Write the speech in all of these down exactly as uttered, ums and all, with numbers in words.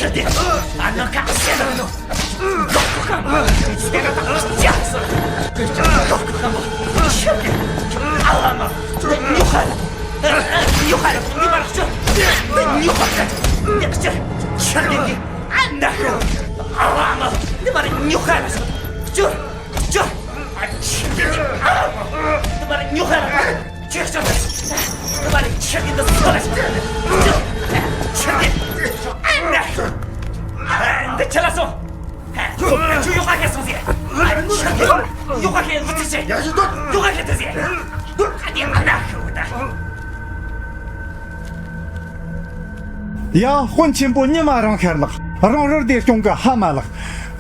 ཁྱེར་ཏེ། ཨ་ནི་ཁ་ཤས་ལ་ནོ། ལོག་ཁོ་ཁ་མ་ཁྱེར་ཏེ་ད་ཅག་སོ། ལོག་ཁོ་ཁ་མ་ཁྱེར་ཏེ། ཨ་ལ་མ་ཉོ་ཁ་ལ་ཉོ་ཁ་ལ་ཉོ་མ་ལ་ཅོ། ཉོ་ཁ་ལ་ཉོ་ཁ་ལ་ཁྱེར་ཏེ། ཨ་ན་ཁོ་ཨ་ལ་མ་ཉོ་མ་ལ་ཉོ་ཁ་ལ་ཅོ། ཅོ། ཨ་ཁྱེར་ཏེ། ཨ་ལ་མ་ཉོ་མ་ལ་ཉོ་ཁ་ལ། ཁྱེད་ཚོ་ཁྱེད་ཀྱི་འདི་སུ་ལ་ཁྱེད་ཀྱི་ཁྱེད་ཀྱི་འདི་ཁྱེད་ལ་སོང་། ཁྱོད་ཡོ་ག་ཁྱེད་སོང་ཟེར། ཁྱེད་ཀྱི་ཡོ་ག་ཁྱེད་ལུ་ཚིག་ཟེར། ཡོ་ག་ཁྱེད་དུ་ཟེར། ཨ་ནི་ཨ་ན་ཤི་བ་ད། ཡ། དཔོན་ཆེན་པོ་ཉི་མ་རང་ཤར་ལགས། རང་རུ་སྡེ་སྐྱོང་གི་ཧ་མ་ལགས།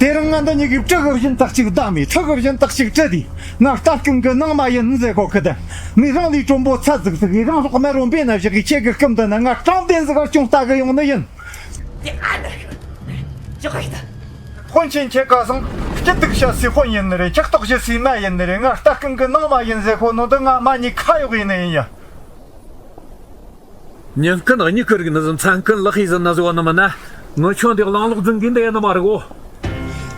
དེ་རིང་ང་འདི་གཉིས་ཀྱི་གྲི་གི་བཞིན་དག་ཅིག་བདའ་མི་ཁྲི་གི་བཞིན་དག་ཅིག་གྲི་དེ། ང་རྟ་རྐུན་གི་ནང་མ་ཡིན་ཟེར་གོ་གི་དེ། མི་རང་ལུས་དྲོན་པོ་ཚ་ཟིག་ཟིག་གིས་རང་སྲོག་དམར་རོ་འབེན་ན་བཞག་གི་ཁྱེད་ཀྱི་སྐུ་མདུན་ན་ང་དྲང་བདེན་ཟིག་ག་སྐྱོང་ལྟ་གི་ཡོང་ནི་ཡིན། དེ་ཨ་ནི་ཅི་ག་ཡིན་ད། དཔོན་ཆེན་ཁྱེད་ཀ་སང་སྐྱིད་སྡུག་བཤད་སའི་དཔོན་ཡིན་ནི་རེད། འཁྱག་ཏོག་བཞུ་སའི་མ་ཡིན་ནི་རེད། ང་རྟ་རྐུན་གི་ནང་མ་ཡིན་ཟེར་གོ་ནོ་འདི་ང་མ་ཉེས་ཁ་གཡོག་ཡིན་ནི་ཡིན་ཡ། ཉིན་ཀུན་གཉིད་ཀི་རིག་ནི་ཟིན། མཚན་ཀུན་ལག་ཤེས་ཟིན་ན་ཟོ་བ་ནི་མིན་ན། ངི་ཆོ་འདི་གླང་ལོག་འཛིན་གི་འདི་ཡིན་ནི་མ་རེད་གོ།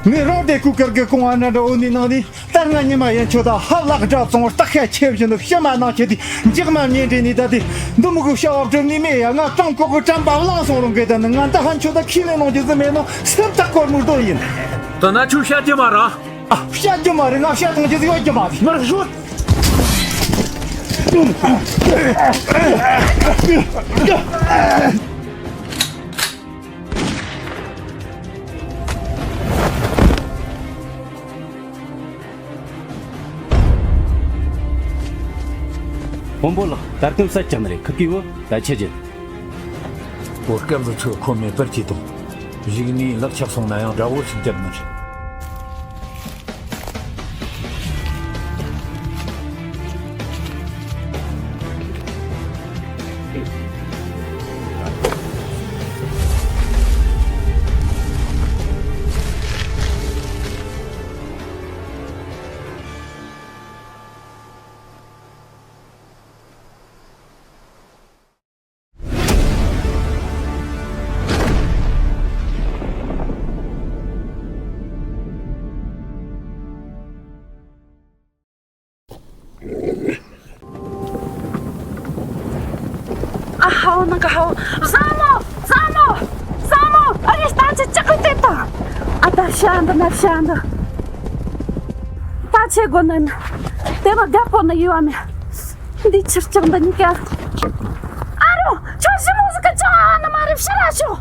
ངས་རང་དེ་ཁུ་ཀར་གི་གོང་ཨ་ན་འདྲ་འོ་ནི་ནང་ནི་ད་ང་ཉི་མ་ཡན་ཆོད་ད་ཧབ་ལག་སྒྲ་ཙོང་སྟག་ཤ་ཆེ་བཞིན་དུ་ཕྱི་མ་ནང་ཆེ་དེ་འཇིག་མ་ཉེ་འདྲེ་ནི་ད་དེ་འདི་མུ་གུ་ཤ་བ་བྲོ་ནི་མེད་ཡ། ང་ཀྲང་ཀོ་གི་ཀྲམ་པ་བླང་སོང་རུང་གི་ད་ནི་ང་ད་ཧན་ཆོད་ད་ཁི་ལེ་ནང་རྒྱུ་ཟི་མེད་ནོ་སེམས་ཐག་གོར་མུར་དོ་ཡིན། ད་ན་ཆུ་ཤ་རྒྱུ་མ་ར། ཨ། བཤད་རྒྱུ་མ་རེད། ང་བཤད་གཏོང་རྒྱུ་ཟིག་ཡོད་རྒྱུ་མ་རེད། མར་ཤོད། དཔོན་པོ་ལགས། ད་དུང་ས་ཆ་ནི་རེད། ཁི་ཀི་བོ་ད་ཆི་ཅི། བོད་སྐད་ལ་ཚུར་ཁོ་མེད་པར་གྱིས་དང་། གཞུག་ནས་ལག་ཆགས་སོང་ན་ཡང་དགྲ་བོ་ཞིག་བརྒྱབ་ནི་རེད། ཨ་ཧའོ་ནང་གི་ཧའོ། བཟང་མོ། བཟང་མོ། བཟང་མོ། ཨ་རེ་ལྟ་ཅི་ཅག་གི་དེ་དང་། ཨ་ད་ཤ་འདི་ན་ཤ་འདི། ད་ཆེ་དགོ་ནི་ནི། དེ་ནི་རྒད་པོ་ནི་ཡུལ་བ་མེད། འདི་ཕྱིར་ལྕགས་འདི་གཉིས་ཀ། ཨ་རོ། ཁྱོད་ཞི་མོ་ཟིག་གི་ཅང་ཨ་ནི་མ་རེད་ཕྱིར་ར་ཤོག་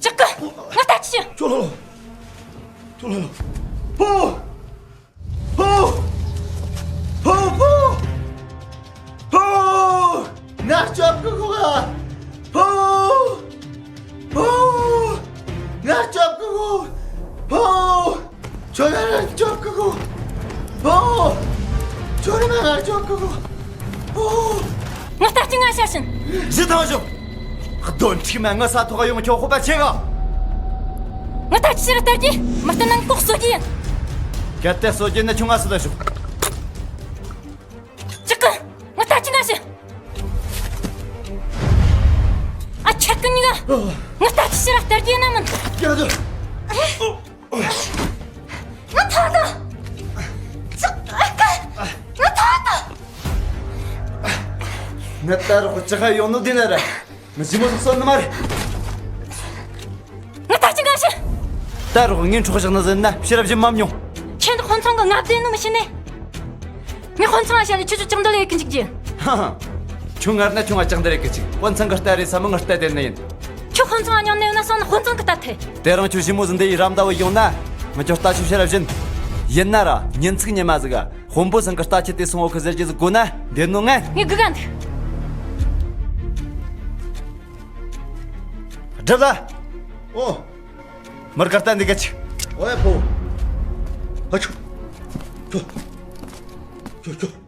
ཅག་གི་ང་ལྟ་ཅི། ཅོ་ལོ། ཕོ། ཕོ། ཕོ། ཕོ། ཕོ། ང་སྐྱོབ་གི་གོ་ག་ཕོ། ཕོ། ང་སྐྱོབ་གི་གོ་ཕོ། ཁྱོད་ང་སྐྱོབ་གི་གོ་ཕོ། ཁྱོད་ང་སྐྱོབ་གི་གོ་ཕོ། ང་ལྟ་ཅི་ང་ཤ་ཤིན། གཞི་ཐང་ཞོག་གདོན་ཁྲིག་མ་ངི་ས་ཐོག་ཡོང་ཁྱོད་ཁོ་པ་ཆེ་ག་ང་ལྟ་ཅི་ཕྱིར་ལྟར་གྱི་མི་ལྟ་ན་ལྐོག་གསོད་ཀྱི་ཡིན། གལ་ཏེ་གསོད་ཀྱི་ན་ཁྱོད་ང་སུ་ལ་ཞོག་ཅི་གི་ང་ལྟ་ཅི་ང་ཤི། ཨ་ཁྱེད་ཀི་གཉིས་ཀ་ང་ལྟ་ཅི་ཕྱིར་ལྟར་གྱི་ཡིན་ན་མིན། ཡ་དུ། ང་ཐོག་ཏུ། ང་ཐོག་ཏུ། ང་ད་རུ་ཅི་ཧ་ཡོང་ནོ་དེ་ན་ར། ང་ཞི་མོ་ཟིག་གསོད་ནི་མ་རེད། ང་ད་ཅི་ང་ཤི། ད་རུ་ངའི་འཕྲོག་བཞག་ནི་ཟིན་ན་ཕྱི་རབས་བཞི་མ་མྱོང་། ཁྱེད་དཔོན་ཚང་གི་ང་བདེ་ནི་མི་ཤེས་ནས། ངས་དཔོན་ཚང་ང་བཤད་ལས་ཁྱོད་ཚོ་ཅང་འདི་ལས་ཀི་འཇིག་རྒྱུ། ཧ་ཧ། ཁྱོད་ངར་ན་ཁྱོད་ང་ཅང་འདི་རེད་ཀི་ཅིག་དཔོན་ཚང་གི་རྟ་རེད་ས་མི་ངར་རྟ་དེ་ནི་ཡིན། ཁྱོད་དཔོན་ཚང་ང་མྱོང་ནས་ཡོད་ན་སོང་ན་དཔོན་ཚང་གི་རྟ་ཐེ། དེ་རིང་ཁྱོད་ཞི་མོ་ཟིན་འདི་ཡི་རམ་ཟླ་བོ་ཡོང་ན་ང་ཁྱོད་རྟ་ཆུ་ཕྱིར་བཞིན། ཡིན་ན་ར་ཉིན་ཚིག་ཉི་མ་ཟིག་ག་དཔོན་པོ་ཚང་གི་རྟ་ཆུ་དེ་སོང་འོ་གི་ཟེར་གྱི་ཟིག་གོ་ན་འདེད་ནོ་ངས། ངས་སྒུག་ག་འདུག་སྒྲུབ་ལ། ཨོ། མར་གར་ལྟ་འདི་ག་ཅིག་ཨོ་ཡ་ཕོ། ཨ་ཆུ། ཆུ། ཆུ་ཆུ།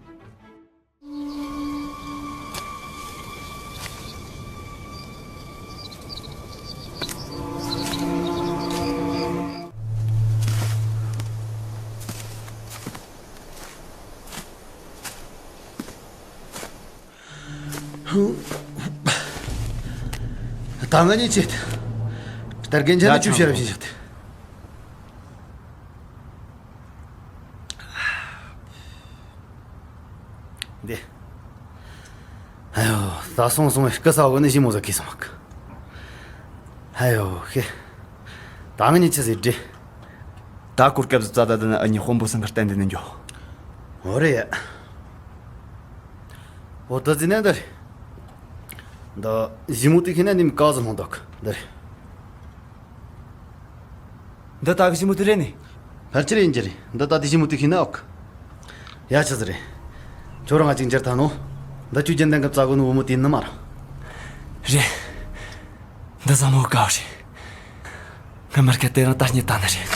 ད་ང་གཉིས་ཆེད། ད་རྒན་ཆ་ན་ཆུ་ཤེར་བཞིན་བཞག་སྟེ། འདི། ཨ་ཡོ། ད་སོང་སོང་བའི་སྐུ་ས་འོག་ནས་ཞི་མོ་ཟ་གིས་སོང་མ་གི་ཨ་ཡོ་ཤེ། ད་ང་གཉིས་ཆི་ཟིག་འདྲི། ད་གོ་སྐབས་ཟིག་བཙལ་ད་ད་ནི་ཨ་ནི་དཔོན་པོ་སང་གར་བསྟན་འདི་ནི་འགྱོ། འོ་རེད་ཡ། འོ་ད་ཟིན་ན་འདི་རེད། འདི་ཞི་མོ་དེ་ཁྱེད་ན་ནི་མི་ཀ་ཟིག་ལྷུང་འདུག་འདི་རེད། འདི་ད་གི་ཞི་མོ་དེ་རེད་ནི། ཕལ་ཆེར་ཡིན་གྱི་རེད། འདི་ད་དེ་ཞི་མོ་དེ་ཤེས་ན་ཨོ་ཁ། ཡ་ཆི་ཟིག་རེད། ཁྱོད་རང་ང་གཅིག་འགྱུར་ཐལ་ནོ། འདི་ཁྱོད་རྒྱུན་ལྡན་གི་བཙལ་གོ་ནི་བུ་མོ་དེ་ཡིན་ནི་མ་རེད། རེད། འདི་བཟང་མོ་དགའ་བ་རེད། ང་མར་ཁ་དེ་རིང་ད་རྙེད་ད་ནི་རེད།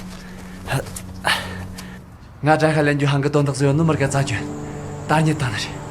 ང་དགྲ་ཤ་ལེན་རྒྱུ་ཧང་གི་དོན་དག་ཟེར་ཡོད་ནི་མར་ཁ་བཙལ་རྒྱུ། ད་རྙེད་ད་ནི་རེད།